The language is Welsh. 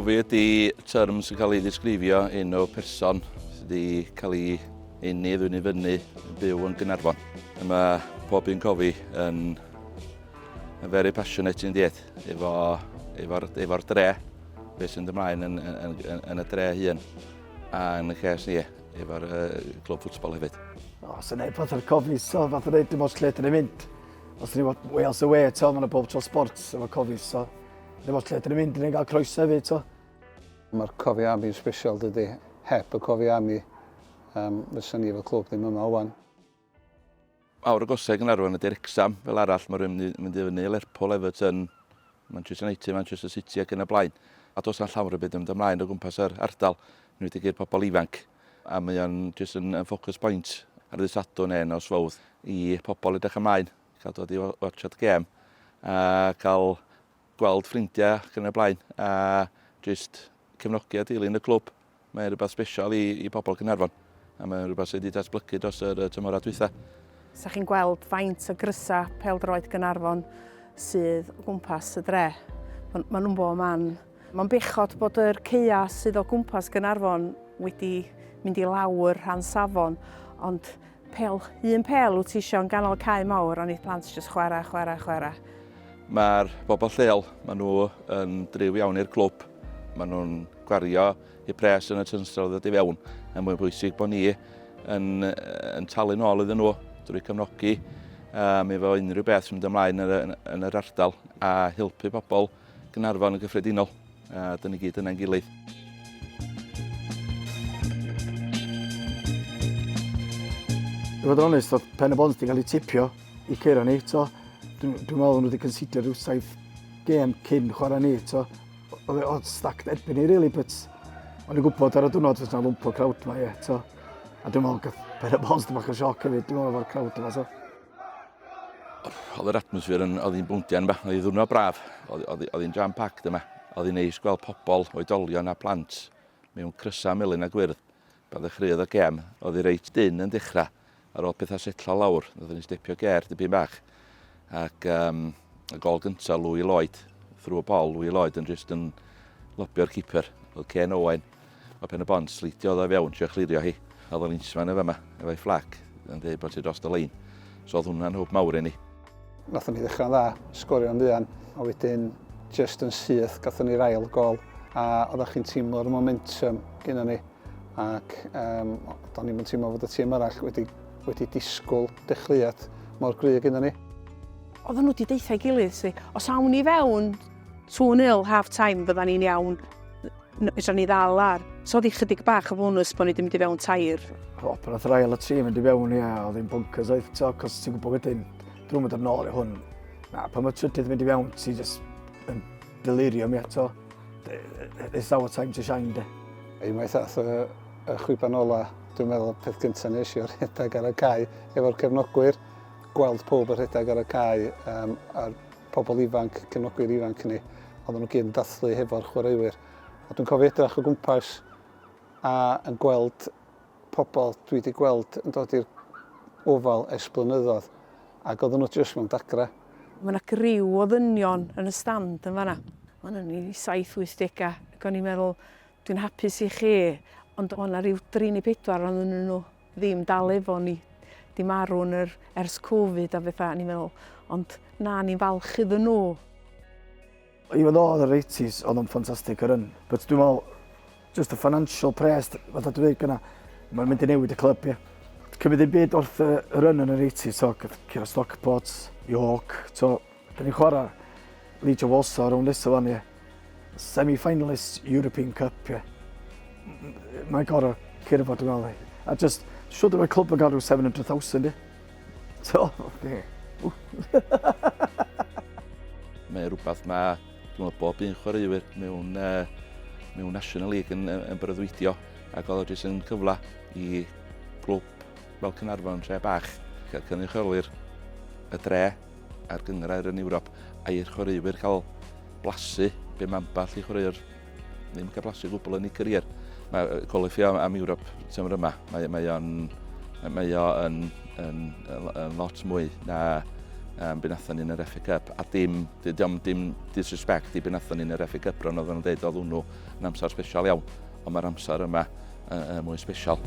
Cofi ydy term sy'n cael ei ddisgrifio un o person sydd wedi cael ei eni, ddwyn i fyny, yn byw yn Gynarfon. Mae pob un cofi yn, yn very passionate in the efo, efo'r efo dre, beth sy'n ymlaen yn, yn, yn, yn y dre hun, a yn y ces ni, efo'r uh, clwb ffwtbol hefyd. O, oh, sy'n neud fath o'r cofi, so fath o'r dim ots lle dyn ni'n mynd. Os dyn ni'n Wales away, to, mae'n bob tro sports efo cofi, so dim ots lle dyn ni'n mynd, dyn ni'n cael croeso hefyd, to. Mae'r Cofi Army yn special dydy. Heb y Cofi Army, um, fysa ni fel clwb ddim yma wan. Awr agosau Gaernarfon ydy'r Wrecsam, fel arall mae rhywun mynd, mynd i fyny i Lerpwl, Everton, Manchester United, Manchester City ac yn y blaen. A does na llawer o byd yn mynd ymlaen o gwmpas yr ardal, yn enwedig i'r pobl ifanc. A mae o'n jyst yn, yn focus point ar ddydd Sadwrn neu nos Fawrth i pobl edrych ymlaen, cael dod i watchad gêm a cael gweld ffrindiau ac yn y blaen a jyst cefnogi a dilyn y clwb. Mae'n rhywbeth special i, i bobl Caernarfon a mae'n rhywbeth sydd wedi datblygu dros yr tymhorau dwytha. Sa chi'n gweld faint o grysau pêl-droed Gaernarfon sydd o gwmpas y dre. Maen ma nhw'n bob man. Mae'n bechod bod yr caeau sydd o gwmpas Gaernarfon wedi mynd i lawr rhan safon, ond Pêl, un pêl wyt ti isio yn ganol y cae mawr, ond i plant jyst chwarae, chwarae, chwarae. Mae'r bobl lleol, maen nhw yn driw iawn i'r clwb. Maen nhw'n gwario eu pres yn y turnstile ddod i fewn. A mwyn bwysig bod ni yn, yn talu nôl iddyn nhw drwy cefnogi um, efo unrhyw beth sy'n mynd ymlaen yn, yn, yn yr ardal a helpu pobl Gaernarfon yn gyffredinol. A dyn ni gyd yna'n gilydd. I fod yn onest, oedd Pen y Bont wedi cael ei tipio i curo ni, to. Dwi'n dwi meddwl nhw wedi consider rhyw saith gêm cyn chwarae ni, to. Oedd e oedd stacked erbyn ni, really, but o'n i'n gwybod ar y diwrnod fysa lwmp o crowd ma, ie, to. A dwi'n meddwl gath Pen y Bont bach o sioc hefyd, dwi'n meddwl efo'r crowd yma, to. Oedd yr atmosffer yn, oedd hi'n bwndian yma, oedd hi'n ddwrnod braf, oedd, oedd, oedd hi'n jam-packed yma. Oedd hi'n neis gweld pobl, oedolion a plant, mewn crysau melyn a gwyrdd. Pan ddechreuodd y gem, oedd hi reit dynn yn dechrau. Ar ôl pethau setlo lawr, nathon ni stepio ger dipyn bach. Ac um, y gol gyntaf, Louis Lloyd, through a ball, Louis Lloyd yn just yn lobio'r keeper. Oedd Ken Owen o Pen y Bont, sleidiodd o fewn, trio chlirio hi. Oedd y linesman yn fama, efo'i fflag, yn dweud bod ti dros y lein. So oedd hwnna'n hwb mawr i ni. Nathon ni ddechrau'n dda, sgorio'n fuan, a wedyn just yn syth gathon ni'r ail gol, a oeddech chi'n teimlo'r momentum gyda ni, ac um, do'n ni'n teimlo fod y tîm arall wedi, wedi disgwyl dechreuad mor gry gyda ni. Oedden nhw wedi deitha i gilydd, si. Os awn ni fewn 2-0 half time fydda ni'n iawn. Fedra ni ddal ar. So oedd hi chydig bach o bonus bod ni wedi mynd i fewn tair. O, pan oedd yr ail y tri mynd i fewn, ia, oedd hi'n bonkers oedd, to, cos ti'n gwybod wedyn, dwi'n mynd yn ôl i hwn. Na, pan mae trydydd mynd i fewn, ti just yn delirium, ia, to. It's our time to shine, de. Unwaith ath y, y chwiban ola, dwi'n meddwl peth gyntaf nes i o rhedeg ar y cae efo'r cefnogwyr, gweld pob y rhedeg ar y cae um, a'r pobl ifanc, cefnogwyr ifanc ni, oedden nhw gyd yn dathlu hefo'r chwaraewyr. A dwi'n cofio edrych o gwmpas a yn gweld pobl dwi wedi gweld yn dod i'r ofal ers blynyddoedd ac oedden nhw jyst mewn dagrau. Mae yna griw o ddynion yn y stand yn fanna. O'n i'n i 7-80au ac o'n i'n meddwl, dwi'n hapus i chi, ond o'n yna rhyw 3 neu 4 ohonyn nhw ddim dal efo ni, 'di marw yn yr ers Covid a bethau, a ni'n meddwl, ond na, ni'n falch iddyn nhw. Even though oedd yr 80s, oedd o'n ffantastig yr un. But dwi'n meddwl, just the financial press, fatha dwi'n dweud gyna, mae'n mynd i newid y clwb, ie. Cymryd ddim byd wrth y run yn yr 80s, so, curo Stockport, York, so, da ni'n chwarae Legia Warsaw rownd nesaf fan, ie. Semi-finalists European Cup, ie. Mae'n gorau curo fo, dwi'n meddwl. A just, siwr dwi'n clwb yn cael rhyw 700,000, ie. So, ie. Mae rhywbeth mae, dwi'n meddwl, bob un chwaraewyr mewn, uh, mewn National League yn, yn breuddwydio ac oedd o jyst yn cyfle i glwb fel Caernarfon tre bach cael cynrychioli'r y dre a'r gynghrair yn Ewrop a i'r chwaraewyr cael blasu be mae ambell i chwaraewr ddim yn cael blasu o gwbl yn ei career. Mae qualifio am Ewrop tymor yma, mae, mae o'n mae o yn, yn, yn, yn lot mwy na um, be nathon ni yn yr FA Cup, a dim, dim, dim disrespect i be nathon ni yn yr FA Cup run, oedden nhw'n dweud oedd hwnnw yn amser special iawn, ond mae'r amser yma uh, uh, mwy special.